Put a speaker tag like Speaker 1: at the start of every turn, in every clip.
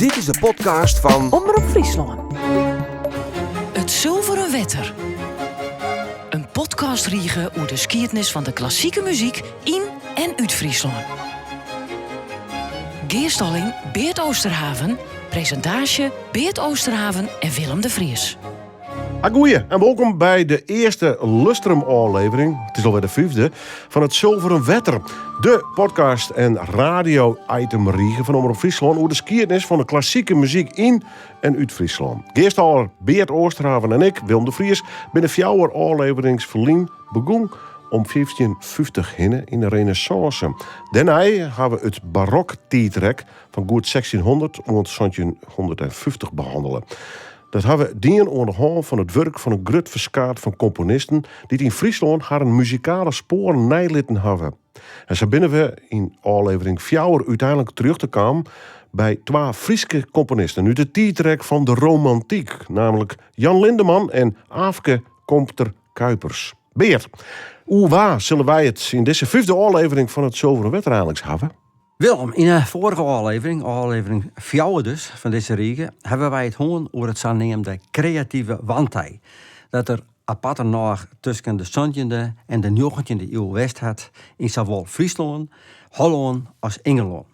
Speaker 1: Dit is de podcast fan
Speaker 2: Omrop Fryslân.
Speaker 3: It Sulveren Wetter. In podcastrige oer de skiednis fan de klassike muzyk yn en út Fryslân. Gearstalling Beart Oosterhaven, presintaasje Beart Oosterhaven en Willem de Vries.
Speaker 4: Agoeie en wolkom by de earste Lustrum-ôflevering, it is alwer de fyfde, fan it Sulveren Wetter. De podcast en radio-itemrige fan Omrop Fryslân oer de skiednis fan de klassike muzyk yn en út Fryslân. Gearstaller Beart Oosterhaven en ik, Willem de Vries, binne fjouwer ôfleverings ferlyn begûn om 1550 hinne yn de Renêssânse. Dêrnei ha we it barok-tiidrek fan goed 1600 oant 1750 behannele. Dat ha we dien oan de hân fan it wurk fan in grut ferskaat fan komponisten dy't yn Fryslân harren muzikale spoaren neilitten hawwe. En sa binne we yn ôflevering fjouwer úteinlik terjochte kaam by twa Fryske komponisten út it tiidrek fan de romantyk, nammentlik Jan Lindeman en Aafke Compter Kuipers. Beart, oer wa sille wy it yn dizze fyfde ôflevering fan it Sulveren Wetter einliks hawwe?
Speaker 5: Willem, yn 'e foarige ôflevering, ôflevering fjouwer dus, fan dizze rige, hawwe wy it hân oer it saneamde kreative wantij, dat der aparternôch tusken de santjinde en de njoggentjinde iuw west hat yn sawol Fryslân, Hollân as Ingelân.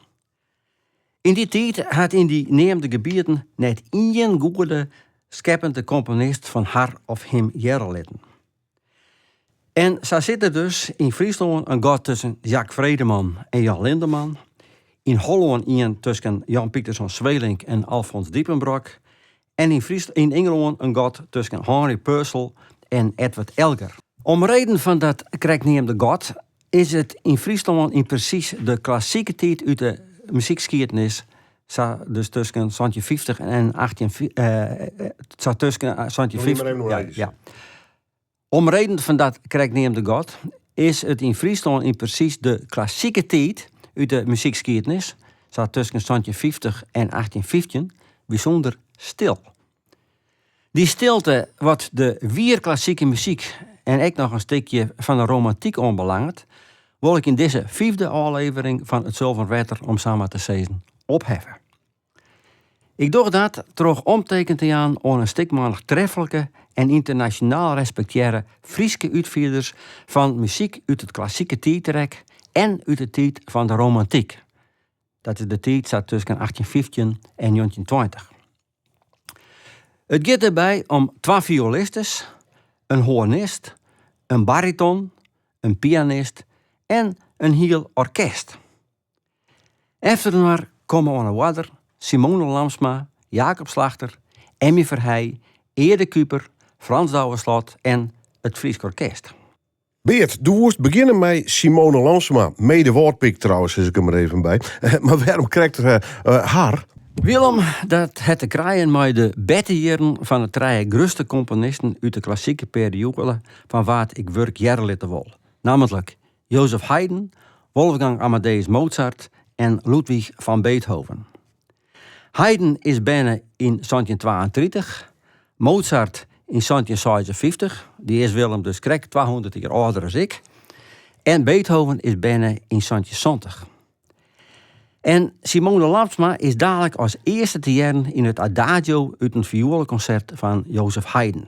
Speaker 5: Yn dy tiid hat yn dy neamde gebieten net ien goede skeppende komponist fan har of him hearre litten. En sa sit der dus yn Fryslân in gat tusken Jack Vredeman en Jan Lindeman, yn Hollân ien tusken Jan Pieterszoon Sweelinck en Alfons Diepenbrock en yn yn Ingelân in gat tusken Henry Purcell en Edward Elgar. Om reden fan dat krekt neamde gat is it yn Fryslân yn presys de klassike tiid út de muzykskiednis, sa dus tusken 1750 en 18, sa tusken 1750, ja, ja. Om reden fan dat krekt neamde gat is it yn Fryslân yn presys de klassike tiid út de muzykskiednis, sa tusken 1750 en 1815, bysûnder stil. Dy stilte wat de wier klassike muzyk en ek noch in stikje fan de romantyk oanbelanget, wol ik yn dizze fyfde ôflevering fan It Sulveren Wetter om samar te sizzen opheffe. Ik doch dat troch omteken te jaan oan in stikmannich treflike en ynternasjonaal respektearre Fryske útfierders fan muzyk út it klassike tiidrek en út de tiid fan de romantyk. Dat is de tiid sa tusken 1815 en 1920. It giet dêrby om twa fiolistes, in hoarnist, in bariton, in pianist en in hiel orkest. Efterinoar komme oan 'e oarder Simone Lamsma, Jacob Slagter, Emmy Verhey, Eerde Kuper, Frans Douwe Slot en it Frysk Orkest.
Speaker 4: Beart, do woest begjinne mei Simone Lamsma, mede Wâldpyk trouwens, sis ik der mar even by. Mar wêrom krekt har?
Speaker 5: Willem, dat hat te krijen mei de bertejierren fan 'e trije grutste komponisten út de klassike perioade fan wa't ik wurk hearre litte wol, nammentlik Joseph Haydn, Wolfgang Amadeus Mozart en Ludwig van Beethoven. Haydn is berne yn 1732, Mozart yn 1756, dy is Willem dus krekt 200 jier âlder as ik, en Beethoven is berne yn 1770. En Simone Lamsma is dalik as earste te hearren yn it Adagio út in fioelekonsert fan Joseph Haydn.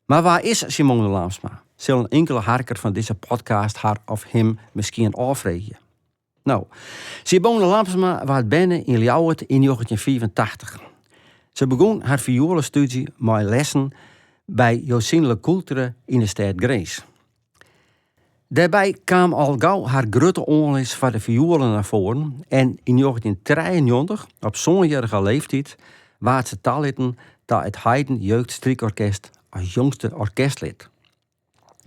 Speaker 5: Mar wa is Simone Lamsma? Sil in inkele harker fan dizze podcast har of him miskien ôffreegje. No, Simone Lamsma waard berne yn Ljouwert yn 1985. Se begûn har fioelestúdzje mei lessen by Josine Le Coultre yn de stêd Grins. Dêrby kaam al gau har grutte oanlis foar de fioele nei foaren en yn 1993, op sânjierrige leeftyd, waard se talitten ta it Haydn Jeugdstrykorkest as jongste orkestlid.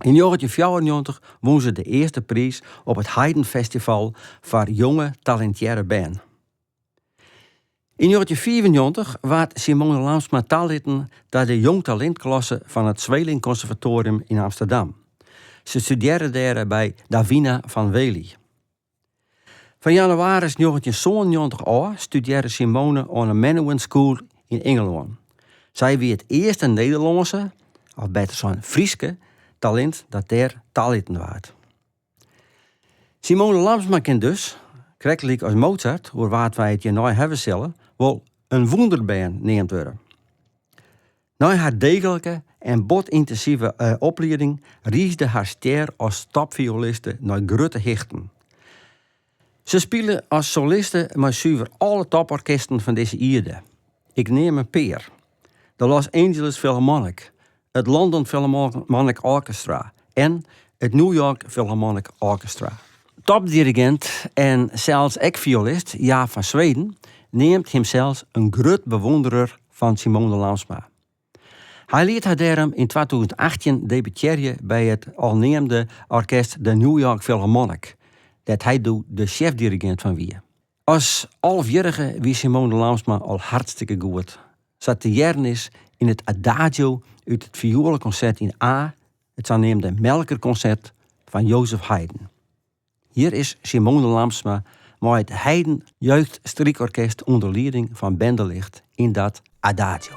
Speaker 5: Yn 1994 wûn se de earste priis op it Haydn Festival foar jonge talintearre bern. Yn 1995 waard Simone Lamsma talitten ta de Jong Talintklasse fan it Sweelinck Konservatoarium yn Amsterdam. Se studearre dêr by Davina van Wely. Fan jannewaris 1997 ôf studearre Simone oan 'e Menuhin School yn Ingelân. Sy wie it earste Nederlânske, of better sein Fryske, talint dat dêr talitten waard. Simone Lamsma kin dus, Krektlyk as Mozart, oer wa't wy it hjirnei hawwe sille, wol in wûnderbern neamd wurde. Nei har deeglike en bot yntinsive oplieding riisde har stjer as topfioeliste nei grutte hichten. Se spile as soliste mei suver alle toporkesten fan dizze ierde. Ik neam in pear: de Los Angeles Philharmonic, it London Philharmonic Orchestra en it New York Philharmonic Orchestra. Topdirigint en sels ek fioelist Jaap van Zweden neamt himsels in grut bewûnderer fan Simone Lamsma. Hy liet har dêrom yn 2018 debutearje by it al neamde orkest de New York Philharmonic, dêr't hy doe de sjefdirigint fan wie. As alvejierrige wie Simone Lamsma al hartstikke goed, sa't te hearren is yn it Adagio út it fioelekonsert yn A, it saneamde Melkerkonsert fan Joseph Haydn. Hjir is Simone Lamsma mei it Haydn Jeugdstrykorkest ûnder lieding fan Ben de Ligt yn dat Adagio.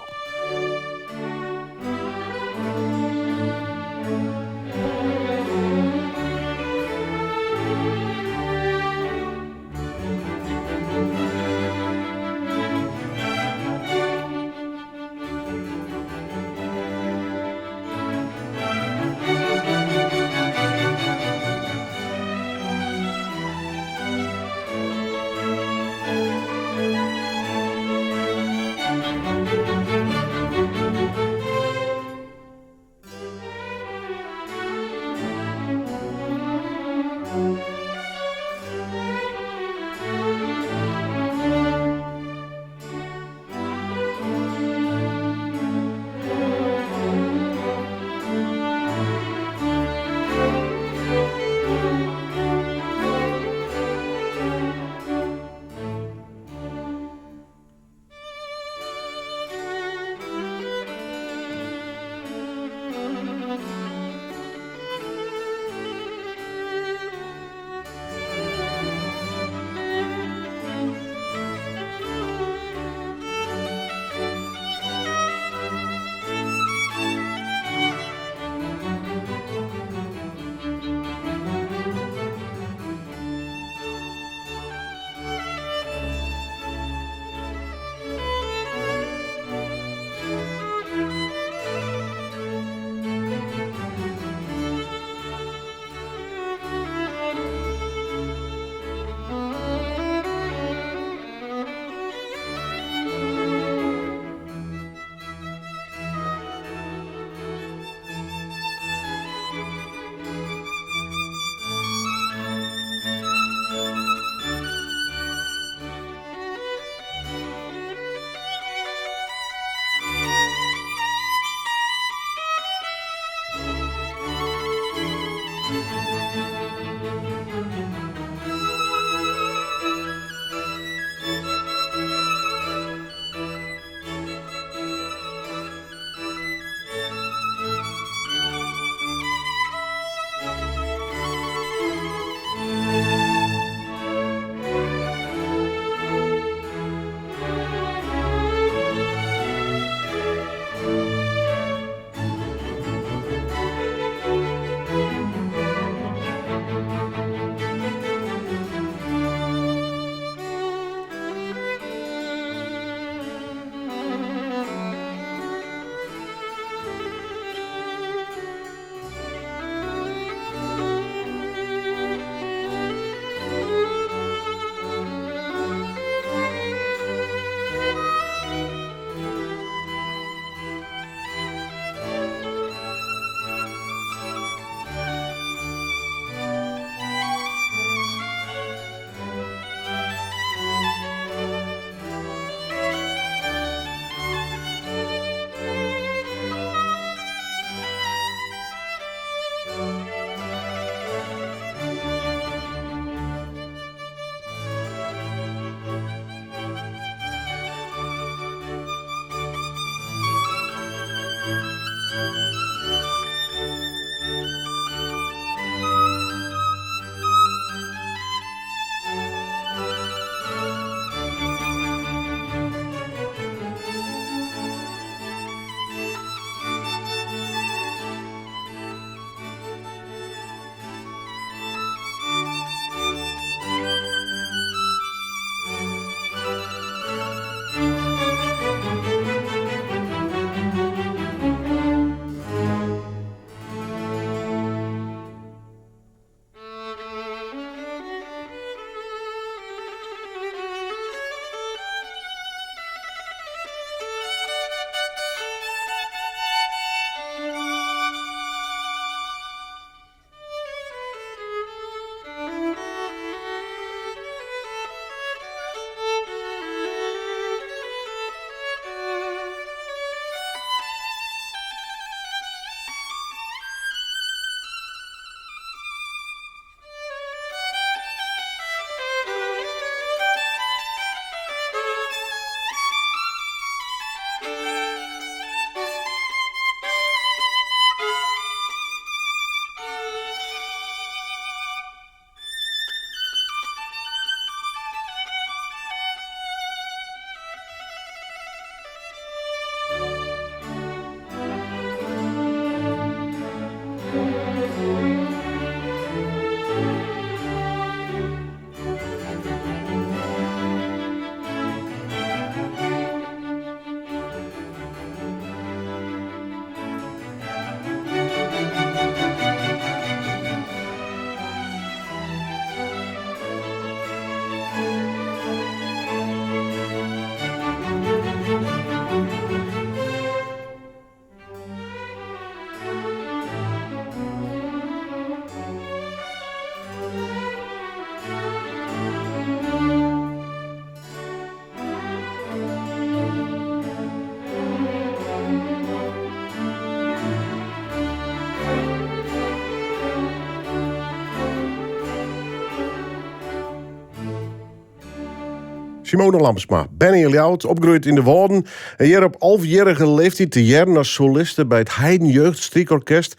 Speaker 4: Simone Lamsma, berne yn Ljouwert, opgroeid yn de Wâlden en hjir op alvejierrige leeftyd te hearren as soliste by it Haydn Jeugdstrykorkest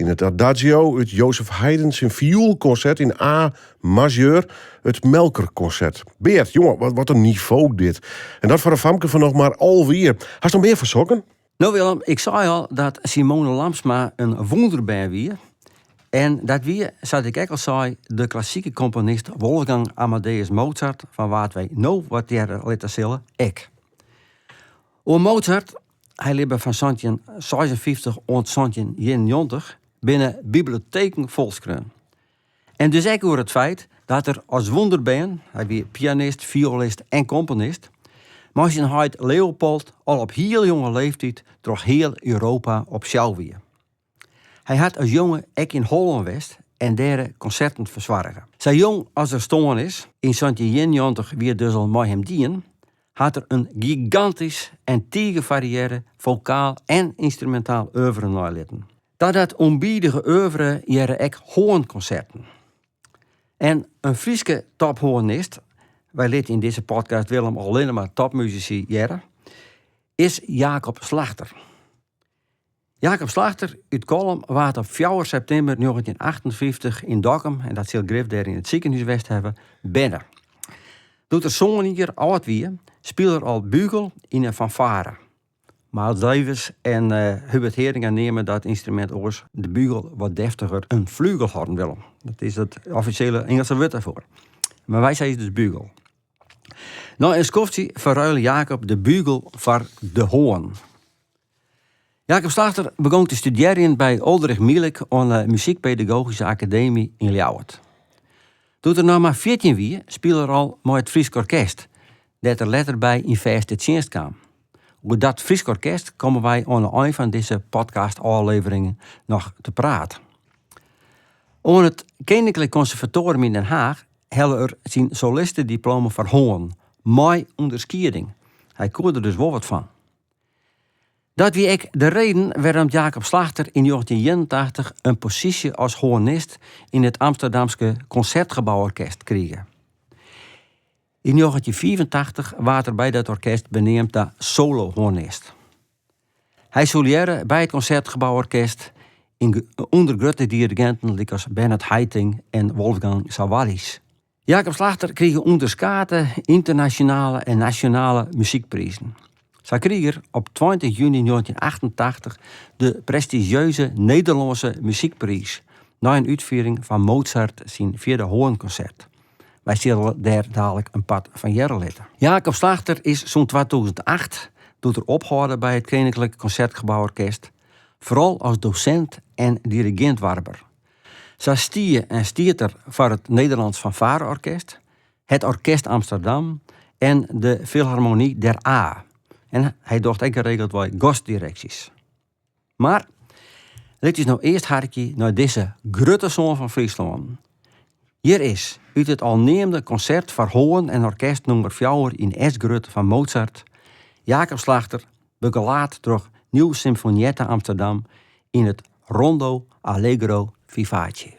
Speaker 4: yn it Adagio út Joseph Haydn syn fioelkonsert yn A majeur, it Melkerkonsert. Beart, jonge, wat in nivo dit. En dat foar in famke fan noch mar 11 jier. Hast noch mear fan sokken?
Speaker 5: No Willem, ik sei al dat Simone Lamsma in wûnderbern wie. En dat wie, sa't ik ek al sei, de klassike komponist Wolfgang Amadeus Mozart, fan wa't wy no wat hearre litte sille, ek. Oer Mozart, hy libbe fan 1756 oant 1791, binne biblioteken folskreaun. En dus ek oer it feit dat er as wûnderbern, hy wie pianist, fioelist en komponist, mei syn heit Leopold al op hiel jonge leeftyd troch hiel Europa op sjou wie. Hy hat as jonge ek yn Hollân west en dêre konserten fersoarge. Sa jong as er stoarn is, yn 1791 wie it dus al mei him dien, hat er in gigantysk en tige fariearre vokaal en ynstrumintaal oeuvre neilitten. Ta dat ûnbidige oeuvre hearre ek hoarnkonserten. En in Fryske tophoarnist, wy litte yn dizze podcast Willem allinne mar topmusisy hearre, is Jacob Slagter. Jacob Slagter út Kollum waard op fjouwer septimber 1958 yn Dokkum, en dat sil grif dêr yn it sikehûs west hawwe, berne. Doe't er sân jier âld wie, spile er al bugel yn in fanfare. Miles Davis en Hubert Heeringa neame dat ynstrumint oars de bugel wat deftiger in flugelhorn, Willem. Dat is it offisjele Ingelske wurd dêrfoar. Mar wy sizze dus bugel. Nei in skoftsje ferruile Jacob de bugel foar de hoarn. Jacob Slagter begûn te studearjen by Oldrich Milik oan de Muzykpedagogyske Akademy yn Ljouwert. Doe't er noch mar 14 wie, spile er al mei it Frysk Orkest, dêr't er letter by yn fêste tsjinst kaam. Oer dat Frysk Orkest komme wy oan 'e ein fan dizze podcastôfleveringen noch te praat. Oan it Keninklik Konservatoarium yn Den Haach helle er syn solistediploma foar hoarn, mei ûnderskieding. Hy koe der dus wol wat fan. Dat wie ek de reden wêrom't Jacob Slagter yn 1981 in posysje as hoarnist yn it Amsterdamske Konsertgebouworkest krige. Yn 1985 waard er by dat orkest beneamd ta solohoarnist. Hy solearre by it Konsertgebouworkest ûnder grutte diriginten lykas Bernard Haitink en Wolfgang Sawallisch. Jacob Slagter krige ûnderskate ynternasjonale en nasjonale muzykprizen. Sa krige er op 20 juny 1988 de prestizjeuze Nederlânske Muzykpriis nei in útfiering fan Mozart syn fjirde hoarnkonsert. Wy sille dêr dalik in part fan hearre litte. Jacob Slagter is sûnt 2008, doe't er ophâlde by it Keninklik Konsertgebouworkest, foaral as dosint en dirigint warber. Sa stie en stiet er foar it Nederlands Fanfareorkest, het Orkest Amsterdam en de Philharmonie der Aa. En hy docht ek geregeldwei gastdireksjes. Mar lit ús no earst harkje nei dizze grutte soan fan Fryslân. Hjir is út it al neamde konsert foar hoarn en orkest nûmer fjouwer yn Es-grut fan Mozart, Jacob Slagter, begelaat troch Nieuw Symfonietta Amsterdam yn it Rondo Allegro Vivace.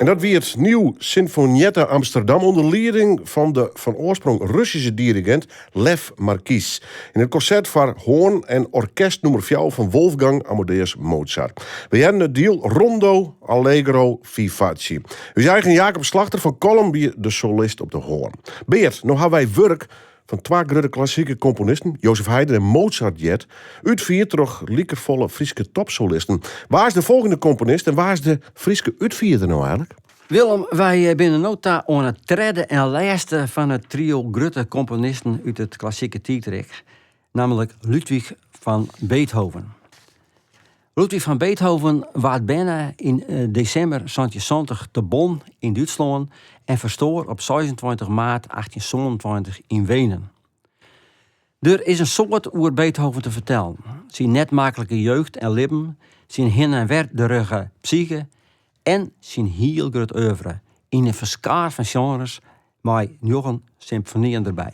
Speaker 4: En dat wie it Nieuw Sinfonietta Amsterdam ûnder lieding fan de fan oarsprong Russyske dirigint Lev Markis. Yn it konsert foar hoarn en orkest nûmer fjouwer fan Wolfgang Amadeus Mozart. We hearden it diel Rondo Allegro Vivace. Us eigen Jacob Slagter fan Kollum wie de solist op de hoarn. Beart, no ha wy wurk fan twa grutte klassike komponisten, Joseph Haydn en Mozart heard, útfierd troch likefolle Fryske topsolisten. Wa is de folgjende komponist en wa is de Fryske útfierder no eigentlik?
Speaker 5: Willem, wy eh, binne no ta oan it tredde en lêste fan it trio grutte komponisten út it klassike tiidrek, nammentlik Ludwig van Beethoven. Ludwig van Beethoven waard berne yn eh, desimber 1770 te Bonn yn Dútslân en ferstoar op 26 maart 1827 yn Wenen. Der is in soad oer Beethoven te fertellen. Syn net maklike jeugd en libben, syn hin en wer derige psyche en syn hiel grut oeuvre yn in ferskaat fan sjenres mei njoggen symfonieën derby.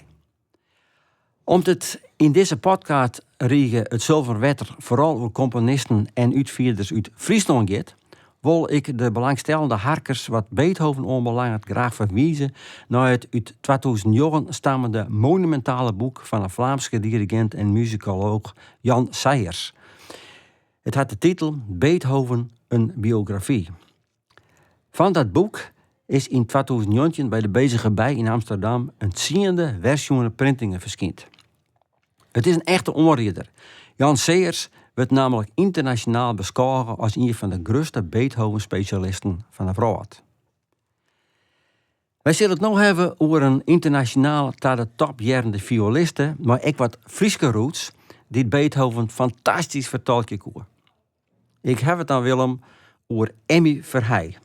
Speaker 5: Om't it yn dizze podcastrige It Sulveren Wetter foaral oer komponisten en útfierders út Fryslân giet, wol ik de belangstellende harkers wat Beethoven oanbelanget graach ferwize nei it út 2009 stammende monumintale boek fan 'e Flaamske dirigint en muzikolooch Jan Seyers. It hat de titel Beethoven, een biografie. Fan dat boek is yn 2019 by de Bezige Bij yn Amsterdam in tsiende wersjoene printinge ferskynd. It is in echte oanrieder. Jan Seyers wurdt nammentlik ynternasjonaal beskôge as ien fan de grutste Beethoven-spesjalisten fan 'e wrâld. Wy sille it no hawwe oer in ynternasjonaal ta de top hearrende fioeliste mei ek wat Fryske roots dy't Beethoven fantastysk fertolkje koe. Ik haw it dan Willem oer Emmy Verhey.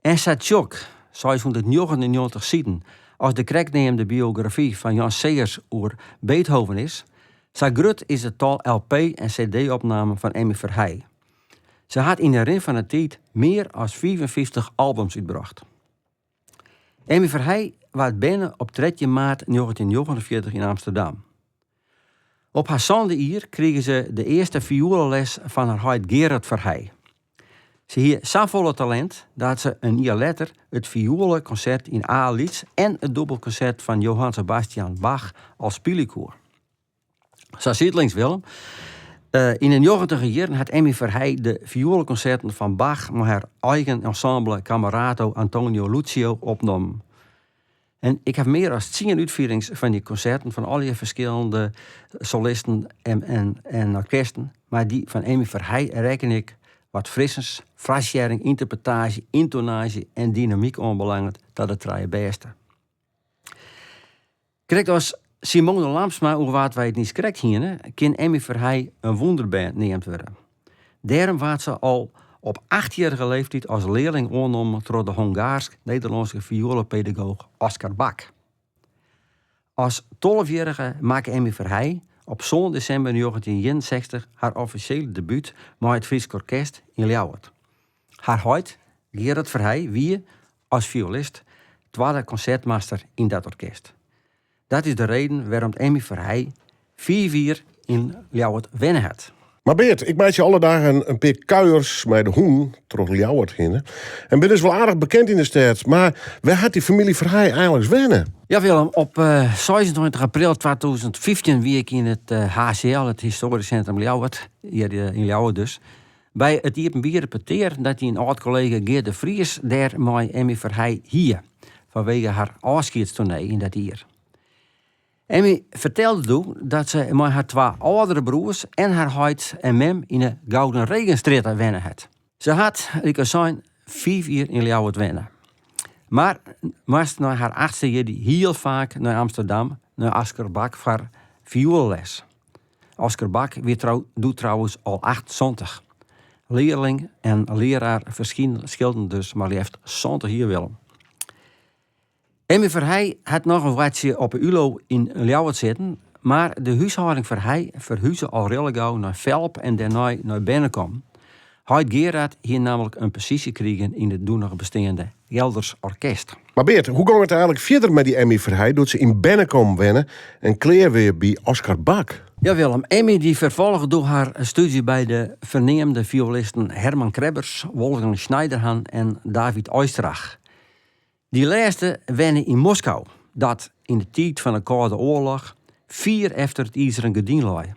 Speaker 5: En sa tsjok, 699 siden, as de krekt neamde biografy fan Jan Seyers oer Beethoven is, sa grut is it tal LP en CD-opnamen fan Emmy Verhey. Se hat yn 'e rin fan 'e tiid mear as 55 albums útbrocht. Emmy Verhey waard berne op 13 maart 1949 yn Amsterdam. Op har sânde jier krige se de earste fioeleles fan har heit Gerard Verhey. Se hie safolle talint dat se in jier letter it fioelekonsert yn A-lyts en it dûbelkonsert fan Johann Sebastian Bach al spylje koe. Sa sydlings Willem. Yn de njoggentiger jierren hat Emmy Verhey de fioelekonserten fan Bach mei har eigen ensemble Camerato Antonio Lucio opnommen. En ik haw mear as tsien útfierings fan dy konserten fan allegear ferskillende solisten en, en, en orkesten. Mar dy fan Emmy Verhey rekken ik wat frissens, frasearring, ynterpretaasje, yntonaasje en dynamyk oanbelanget ta de trije bêste. Krekt as Simone Lamsma oer wa't wy it niiskrekt hiene, kin Emmy Verhey in wûnderbern neamd wurde. Dêrom waard se al op achtjierrige leeftyd as learling oannommen troch de Hongaarsk-Nederlânske fioelepedagooch Oskar Bak. As tolvejierrige makke Emmy Verhey op sân desimber 1961 har offisjele debút mei it Frysk Orkest yn Ljouwert. Har heit, Gerard Verhey, wie, as fioelist, twadde konsertmaster yn dat orkest. Dat is de reden wêrom't Emmy Verhey fiif jier yn Ljouwert wenne hat.
Speaker 4: Mar Beart, ik meitsje alle dagen in pear kuiers mei de hûn troch Ljouwert hinne. En bin dus wol aardich bekend yn de stêd. Mar wêr hat dy famylje Verhey einliks wenne?
Speaker 5: Ja Willem, op 26 april 2015 wie ik yn it HCL, it Histoarysk Sintrum Ljouwert, hjir yn Ljouwert dus, by it iepenbiere petear dat dyn âld-kollega Geart de Vries dêr mei Emmy Verhey hie, fanwege har ôfskiedstoernee yn dat jier. Emmy fertelde doe dat se mei har twa âldere broers en har heit en mem yn 'e Gouden Regenstrjitte wenne hat. Se hat, lykas sein, fiif jier yn Ljouwert wenne. Mar moast nei har achtste jierdei hiel faak nei Amsterdam nei Oscar Bak foar fioelles. Oscar Bak wie doe trouwens al 78. Learling en learaar ferskilden dus mar leafst 70 jier, Willem. Emmy Verhey hat noch in hoartsje op 'e ULO yn Ljouwert sitten, mar de húshâlding Verhey ferhuze al rillegau nei Velp en dêrnei nei Bennekom. Heit Gerard hie nammentlik in posysje krigen yn it doe noch besteande Gelders Orkest.
Speaker 4: Mar Beart, hoe gong it eigenlik fierder mei dy Emmy Verhey doe't se yn Bennekom wenne en klear wie by Oscar Bak?
Speaker 5: Ja Willem, Emmy dy ferfolge doe har stúdzje by de ferneamde fioelisten Herman Krebbers, Wolfgang Schneiderhan en David Oistrach. Dy lêste wenne yn Moskou, dat yn de tiid fan de Kâlde Oarloch fier efter it Izeren Gerdyn lei.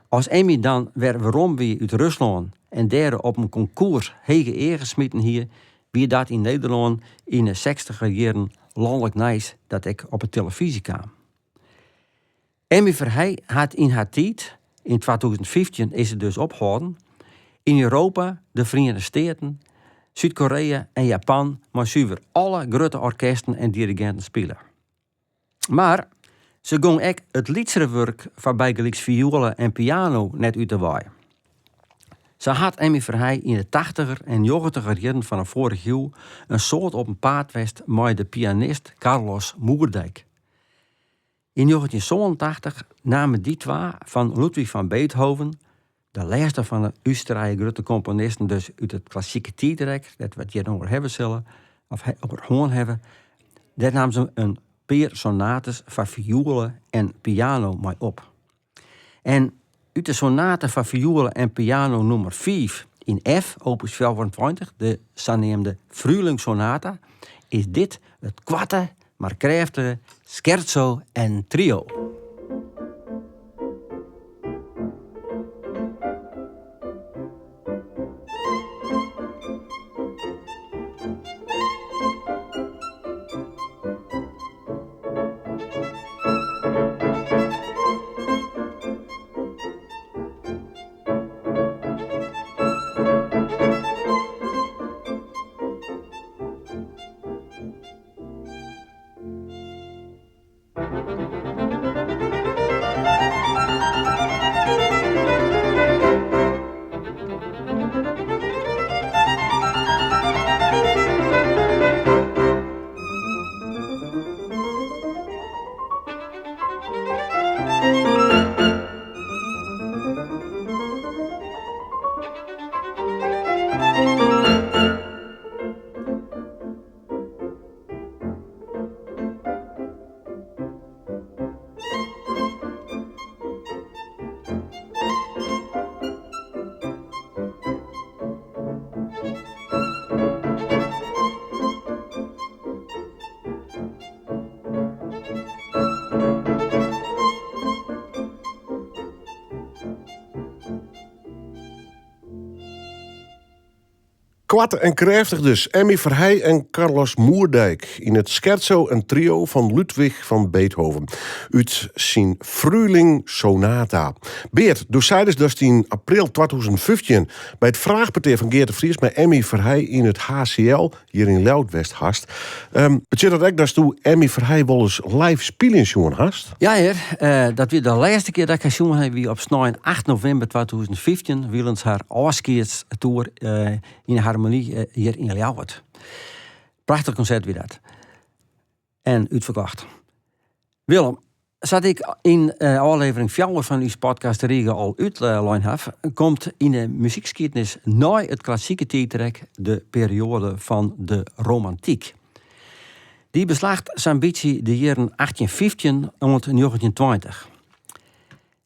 Speaker 5: As Emmy dan wer werom wie út Ruslân en dêr op in konkoers hege eagen smiten hie, wie dat yn Nederlân yn 'e sechstiger jierren lanlik nijs dat ek op 'e telefyzje kaam. Emmy Verhey hat yn har tiid, yn 2015 is se dus ophâlden, yn Europa, de Feriene Steaten, Súd-Koreä en Japan mei suver alle grutte orkesten en diriginten spile. Mar se gong ek it lytsere wurk foar bygelyks fioele en piano net út 'e wei. Sa hat Emmy Verhey yn de tachtiger en njoggentiger jierren fan 'e foarige iuw in soad op 'en paad west mei de pianist Carlos Moerdijk. Yn 1987 namen dy twa fan Ludwig van Beethoven, de lêste fan 'e ús trije grutte komponisten dus út it klassike tiidrek, dêr't we it hjir no oer hawwe sille, of oer hân hawwe, dêr namen se in pear sonates foar fioele en piano mei op. En út de sonate foar fioele en piano nûmer fiif yn F, opus 24, de saneamde Frühlingssonata, is dit it koarte mar krêftige Scherzo en Trio.
Speaker 4: Koart en krêftich dus. Emmy Verhey en Carlos Moerdijk yn it Scherzo en Trio fan Ludwig van Beethoven út syn Frühling Sonata. Beart, do seidest datst yn april 2015 by it fraachpetear fan Geart de Vries mei Emmy Verhey yn it HCL hjir yn Ljouwert west hast. Um, betsjut dat ek datsto Emmy Verhey wolris live spyljen sjoen hast?
Speaker 5: Ja hear, uh, dat wie de lêste kear dat ik har sjoen ha, wie op snein 8 novimber 2015, wilens har ôfskiedstoer uh, yn de Harmonie uh, hjir yn Ljouwert. Prachtich konsert wie dat. En útferkocht. Willem, sa't ik yn ôflevering fjouwer fan ús podcastrige al útlein haw, komt yn de muzykskiednis nei it klassike tiidrek de perioade fan de romantyk. Dy beslacht sa'n bytsje de jierren 1815 oant 1920.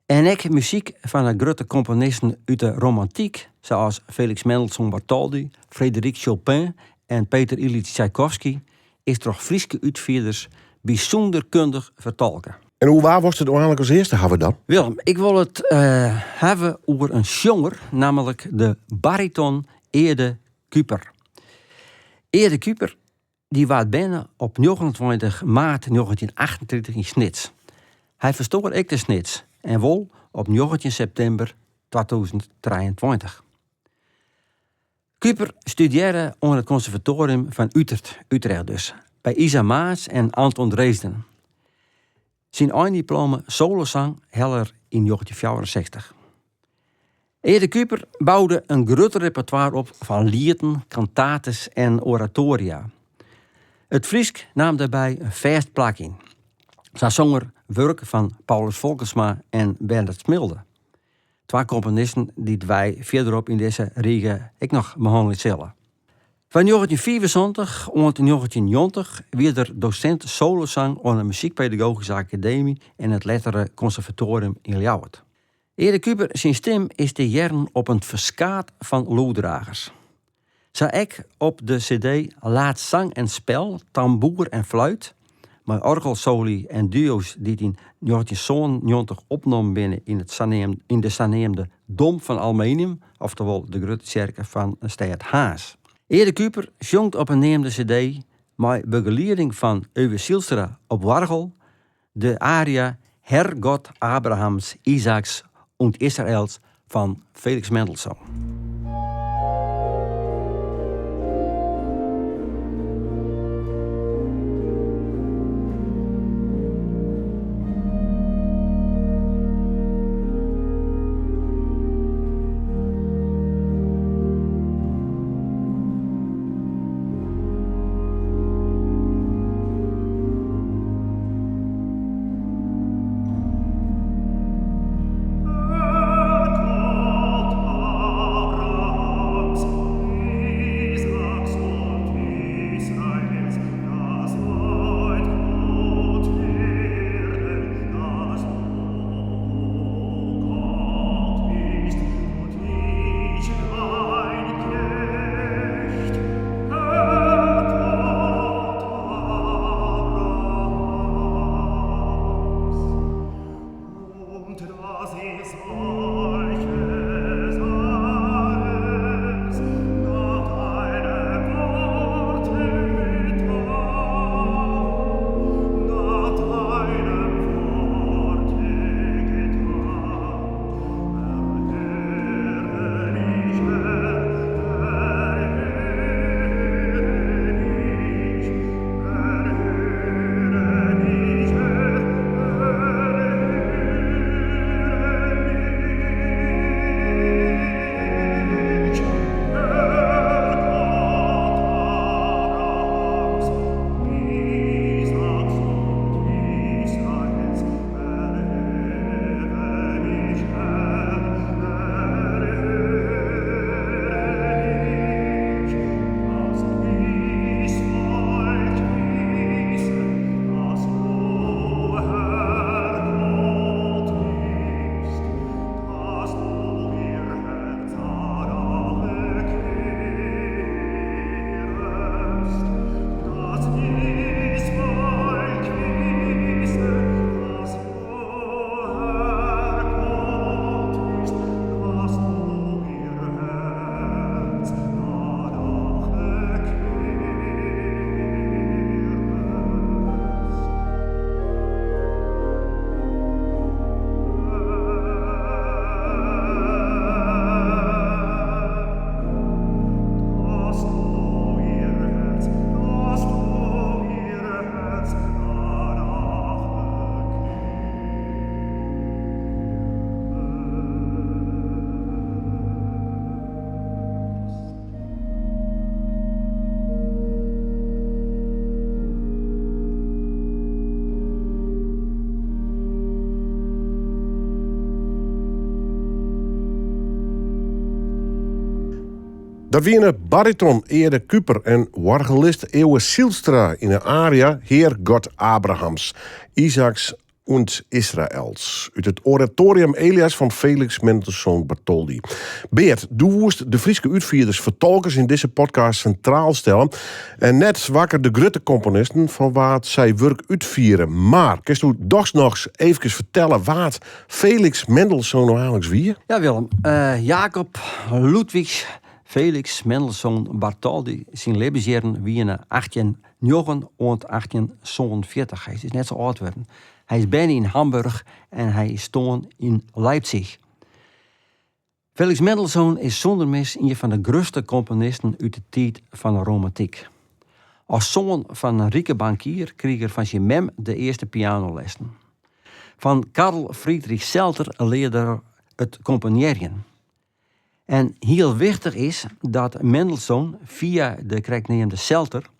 Speaker 5: En ek muzyk fan de grutte komponisten út de romantyk, sa as Felix Mendelssohn Bartholdy, Frédéric Chopin en Peter Iljitsj Tsjaikovsky, is troch Fryske útfierders bysûnder kundich fertolke.
Speaker 4: En oer wa wolst it úteinlik as earste hawwe dan?
Speaker 5: Willem, ik wol it hawwe oer in sjonger, nammentlik de bariton Eerde Kuper. Eerde Kuper dy waard berne op 29 maart 1938 yn Snits. Hy ferstoar ek te Snits en wol op 19 septimber 2023. Kuper studearre oan it konservatoarium fan Utert, Utrecht dus, by Isa Maas en Anton Dresden. Syn eindiploma solosang helle er yn 1964. Eerde Kuper boude in grut repertoire op fan lieten, kantates en oratoria. It Frysk naam dêrby in fêst plak yn. Sa song er wurk fan Paulus Folkertsma en Bernard Smilde. Twa komponisten dy't wy fierderop yn dizze rige ek noch behannelje sille. Fan 1975 oant 1990 wie er dosint solosang oan de Muzykpedagogyske Akademy en it lettere konservatoarium yn Ljouwert. Eerde Kuper syn stim is te hearren op in ferskaat fan lûddragers. Sa ek op de CD Laat Zang en Spel, Tamboer en Fluit, mei oargelsoli en duo's dy't yn 1997 opnommen binne yn it yn de saneamde Dom fan Aluminium, oftewol de grutte tsjerke fan de stêd Harns. Eerde Kuper sjongt op 'e neamde CD mei begelieding fan Euwe Zylstra op oargel de aria Herr Gott Abrahams, Isaaks und Israels fan Felix Mendelssohn.
Speaker 4: Dat wiene bariton Eerde Kuper en oargelist Eeuwe Zylstra yn 'e aria Heer God Abrahams, Isaaks. und Israels út it Oratorium Elias fan Felix Mendelssohn Bartholdy. Beart, do woest de Fryske útfierders fertolkers yn dizze podcast sintraal stelle en net wakker de grutte komponisten fan wa't sy wurk útfiere. Mar kinsto dochs noch eefkes fertelle wa't Felix Mendelssohn no eigenliks wie?
Speaker 5: Ja, Willem. Jacob Ludwig Felix Mendelssohn Bartholdy syn libbensjierren wiene 1809 oant 1847. Hy is net sa âld wurden. Hy is berne yn Hamburg en hy is stoarn yn Leipzig. Felix Mendelssohn is sûnder mis ien fan de grutste komponisten út de tiid fan de romantyk. As soan fan in rike bankier krige er fan syn mem de earste pianolessen. Fan Carl Friedrich Zelter learde er it komponearjen. En hiel wichtich is dat Mendelssohn fia de krekt neamde Zelter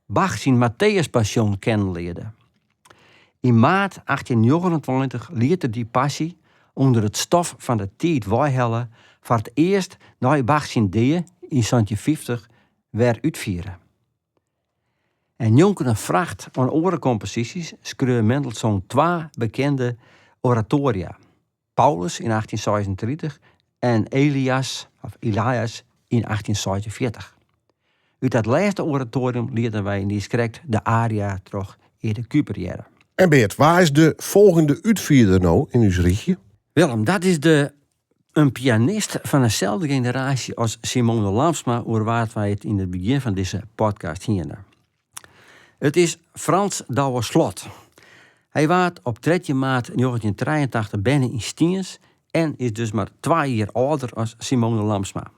Speaker 5: Bach syn Matthäus-Passion kennen learde. Yn maart 1829 liet er dy passy ûnder it stof fan de tiid weihelle foar it earst nei Bach syn dea yn 1750 wer útfiere. En njonken in fracht oan oare komposysjes skreau Mendelssohn twa bekende oratoria. Paulus yn 1836 en Elias of Elias yn 1846. Ut dat lêste oratorium lieten wy niiskrekt de aria troch Ede Kuper hearre.
Speaker 4: En Beart, wa is de folgjende útfierder no yn ús rychje?
Speaker 5: Willem, dat is de in pianist fan deselde generaasje as Simone Lamsma oer wa't wy it yn it begjin fan dizze podcast hiene. It is Frans Douwe Slot. Hy waard op 13 maart 1983 berne yn Stiens en is dus mar twa jier âlder as Simone Lamsma.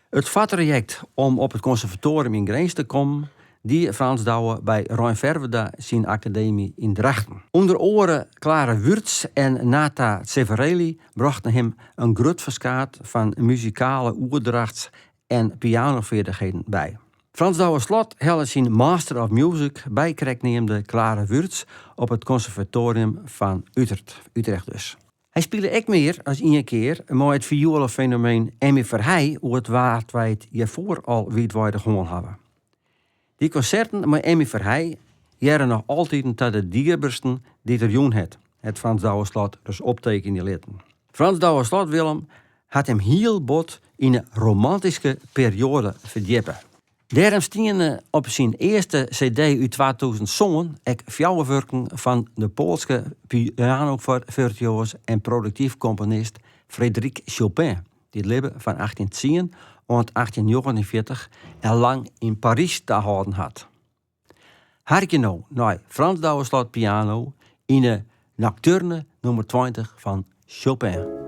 Speaker 5: It foartrajekt om op it konservatoarium yn Grins te kommen die Frans Douwe by Rein Ferwerda syn akademy yn Drachten. Under oare Klara Wurtz en Nata Tsevreli brochten him in grut ferskaat fan muzikale oerdrachts en pianofeardichheden by. Frans Douwe Slot helle syn Master of Music by krekt neamde Klara Wurtz op it konservatoarium fan Utert, Utrecht dus. Hy spile ek mear as ien kear mei it fioelefenomeen Emmy Verhey oer wa't wy it hjirfoar al wiidweidich hân hawwe. Dy konserten mei Emmy Verhey hearre noch altiten ta de dierbersten dy't er jûn hat, hat Frans Douwe Slot ris optekenje litten. Frans Douwe Slot Willem hat him hiel bot yn 'e romantyske perioade ferdjippe. Dêrom stiene op syn earste CD út 2007 ek fjouwer wurken fan de Poalske pianovirtuoas en produktyf komponist Frédéric Chopin, dy't libbe fan 1810 oant 1849 en lang yn Parys tahâlden hat. Harkje no nei Frans Douwe Slot piano yn 'e Nocturne nûmer 20 fan Chopin.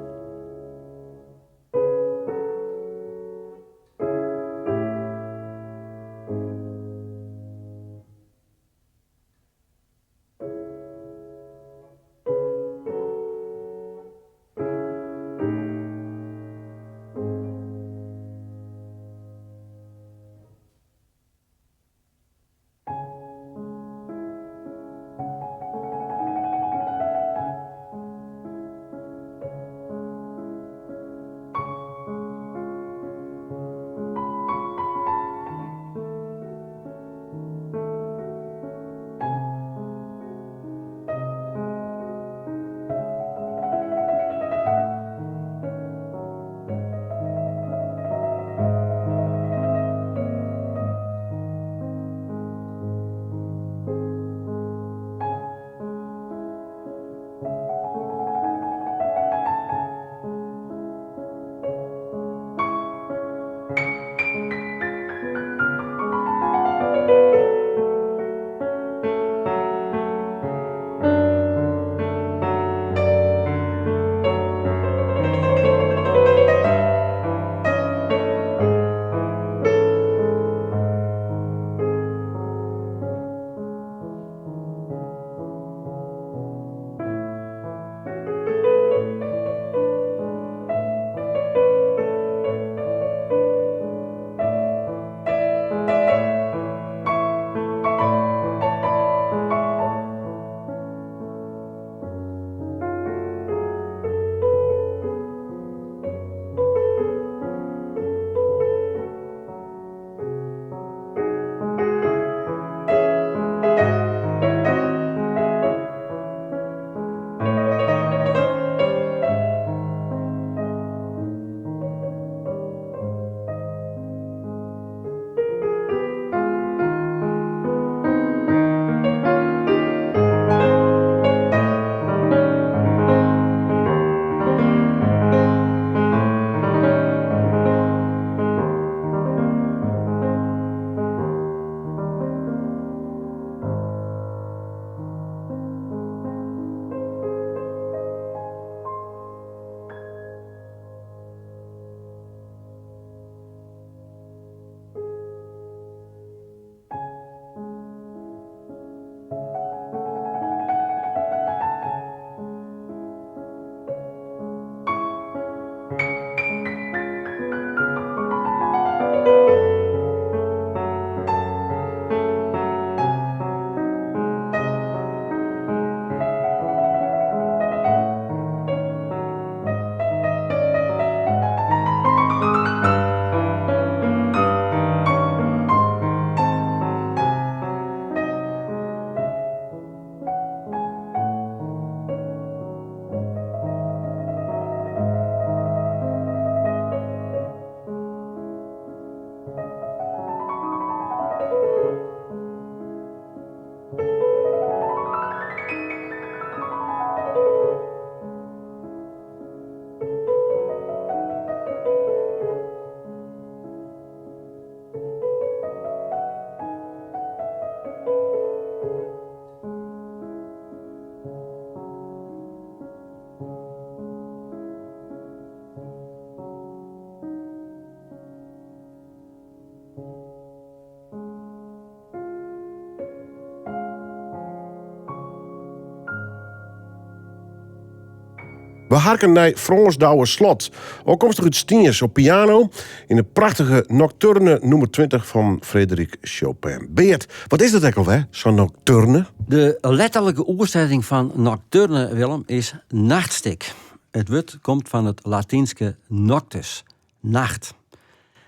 Speaker 4: We harken nei Frâns Douwe Slot, ôfkomstich út Stiens op piano yn de prachtige Nocturne nûmer 20 fan Frédéric Chopin. Beart, wat is dat ek alwer, sa'n nocturne?
Speaker 5: De letterlike oersetting fan nocturne, Willem, is nachtstik. It wurd komt fan it Latynske noctus, nacht.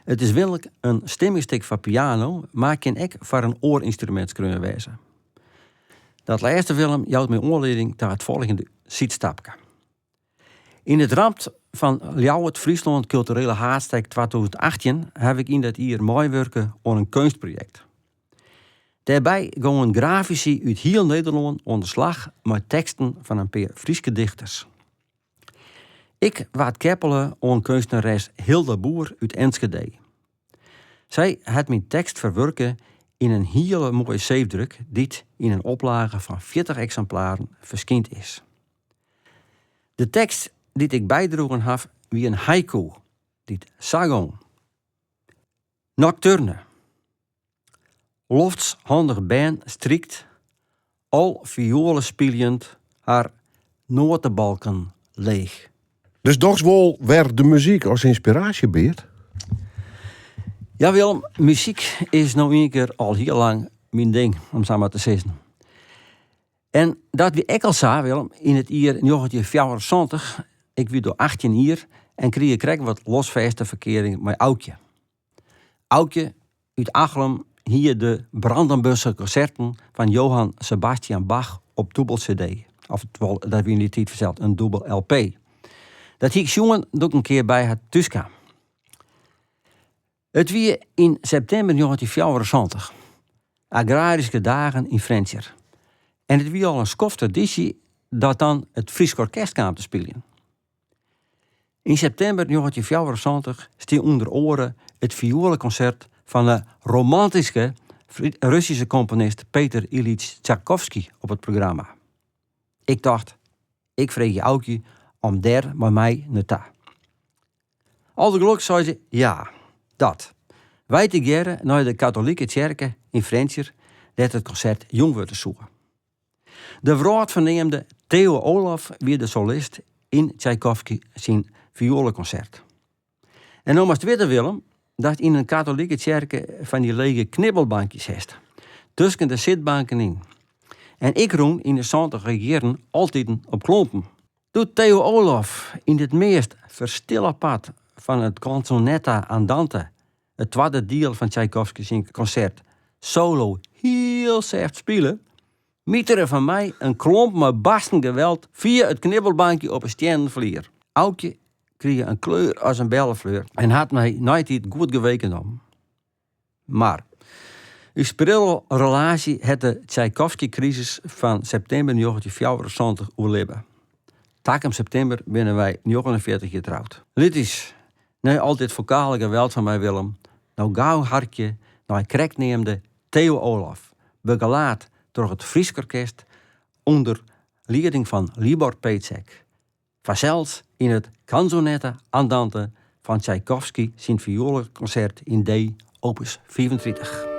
Speaker 5: It is winlik in stimmingstik foar piano, mar kin ek foar in oar ynstrumint skreaun wêze. Dat lêste, Willem, jout my oanlieding ta it folgjende sydstapke. Yn it ramt fan Ljouwert Fryslân Kulturele Haadstêd 2018 haw ik yn dat jier meiwurke oan in keunstprojekt. Dêrby gongen grafisy út hiel Nederlân oan de slach mei teksten fan in pear Fryske dichters. Ik waard keppele oan keunstneres Hilda Boer út Enschede. Sy hat myn tekst ferwurke yn in hiele moaie seefdruk dy't yn in oplage fan 40 eksimplaren ferskynd is. De tekst dy't ik bydroegen haw wie in haiku dy't sa gong. Nocturne. Loftshandich bern strykt, al fioelespyljend, har noatebalken leech.
Speaker 4: Dus dochs wol wer de muzyk as ynspiraasje, Beart?
Speaker 5: Ja Willem, muzyk is no ien kear al hiel lang myn ding, om sa mar te sizzen. En dat wie ek al sa, Willem, yn it jier 1974, ik wie doe 18 jier en krige krekt wat losfêste ferkearing mei Aukje. Aukje út Achlum hie de Brandenburgse konserten fan Johann Sebastian Bach op dûbel CD. Of dat wie yn dy tiid fansels in dûbel LP. Dat hie ik sjoen doe't ik in kear by har thús kaam. It wie yn septimber 1974, agraryske dagen yn Frjentsjer. En it wie al in skoft tradysje dat dan it Frysk Orkest kaam te spyljen. Yn septimber 1974 stie ûnder oare it fioelekonsert fan 'e romantyske Russyske komponist Peter Iljitsj Tsjaikovski op it programma. Ik tocht, ik freegje Aukje om dêr mei my nei ta. Aldergeloks sei se ja, dat. Wy tegearre nei de katolike tsjerke yn Frjentsjer dêr't it konsert jûn wurde soe. De wrâldferneamde Theo Olof wie de solist yn Tsjaikovski syn fioelekonsert. En no moatst witte, Willem, datst yn in katolike tsjerke fan dy lege knibbelbankjes hast, tusken de sitbanken yn. En ik rûn yn de santiger jierren altiten op klompen. Doe't Theo Olof yn it meast ferstille part fan it Canzonetta Andante, it twadde diel fan Tsjaikovski syn konsert, solo hiel sêft spile, mitere fan my in klomp mei barstend geweld fia it knibbelbankje op 'e stiennen flier. Aukje krige in kleur as in bellefleur en hat my neitiid goed geweken nommen. Mar ús prille relaasje hat de Tsjaikovski-krisis fan septimber 1974 oerlibbe. Takom septimber binne wy 49 jier troud. Lit ús, nei al dit fokale geweld fan my Willem, no gau harkje nei krekt neamde Theo Olof, begelaat troch it Frysk Orkest ûnder lieding fan Libor Pecek. Fansels yn it Canzonetta Andante fan Tsjaikovski syn fioelekonsert yn D, opus 35.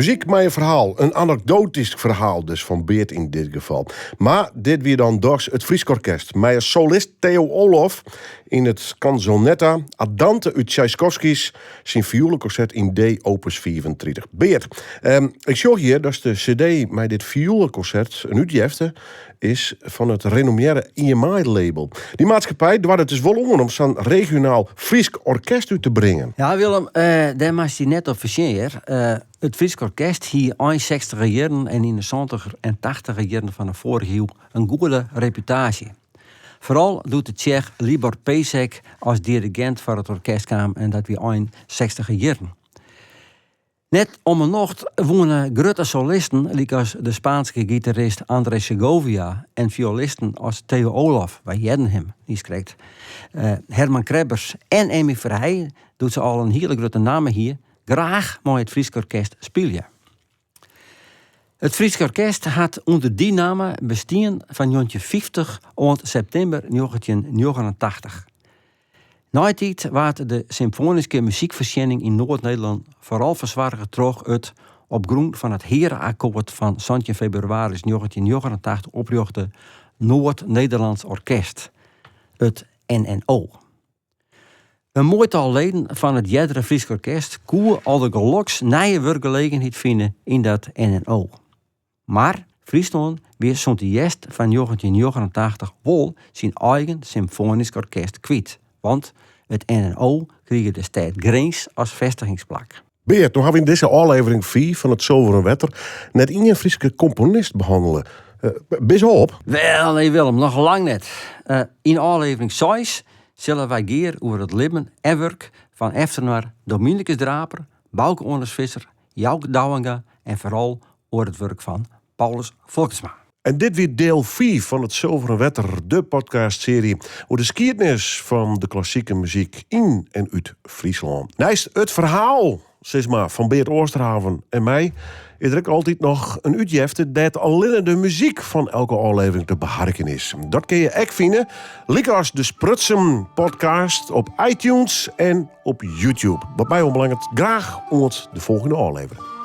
Speaker 4: Muzyk mei in ferhaal, in anekdoatysk ferhaal dus fan Beart yn dit gefal. Mar dit wie dan dochs it Frysk Orkest mei as solist Theo Olof yn it Canzonetta Andante út Tsjaikovsky's syn fioelekontsert yn D opus 35. Beart, ehm, ik sjoch hjir dat de CD mei dit fioelekonsert in útjefte is fan it renommearre EMI-label. Dy maatskippij doart it dus wol oan om sa'n regionaal Frysk orkest út te bringen.
Speaker 5: Ja, Willem, eh, dêr moatst dy net op fersjen hear. Eh, it Frysk Orkest hie ein sechstiger jierren en yn de santiger en tachtiger jierren fan de foarige iuw in goede reputaasje. Foaral doe't de Tsjech Libor Pesek as dirigint foar it orkest kaam en dat wie ein sechstiger jierren. Net om 'e nocht woene grutte solisten lykas de Spaanske gitarist Andrés Segovia en fioelisten as Theo Olof, wy hearden him niiskrekt, Herman Krebbers en Emmy Verhey, doe't se al in hiele grutte namme hie, graach mei it Frysk Orkest spylje. It Frysk Orkest hat ûnder dy namme bestien fan 1950 oant septimber 1989. Neitiid waard de symfoanyske muzykfoarsjenning yn Noard-Nederlân foaral fersoarge troch it op grûn fan it Heare-akkoart fan 17 febrewaris 1989 oprjochte Noord-Nederlands Orkest, it NNO. In moai tal leden fan it eardere Frysk Orkest koe aldergeloks nije wurkgelegenheid fine yn dat NNO. Mar Fryslân wie sûnt de hjerst fan 1989 wol syn eigen symfoanysk orkest kwyt, want it NNO krige de stêd Grins as festigingsplak.
Speaker 4: Beart, no hawwe we yn dizze ôflevering 5 fan it Sulveren Wetter net ien Fryske komponist behannele. Bist op?
Speaker 5: Wel, nee Willem, noch lang net. Yn ôflevering 6 sille wy gear oer it libben en wurk fan efterinoar Dominicus Draper, Bauke Oanes Visser, Jouk Douwenga en foaral oer it wurk fan Paulus Folkertsma.
Speaker 4: En dit wie deel 5 fan it Sulveren Wetter, de podcastsearje oer de skiednis fan de klassike muzyk yn en út Fryslân. Neist it ferhaal, sis mar, fan Beart Oosterhaven en my, is der ek altyd noch in útjefte dêr't allinne de muzyk fan elke ôflevering te beharkjen is. Dat kinne je ek fine, lykas de Sprutsen podcast op iTunes en op YouTube. Wat my oanbelanget, graach oant de folgjende ôflevering.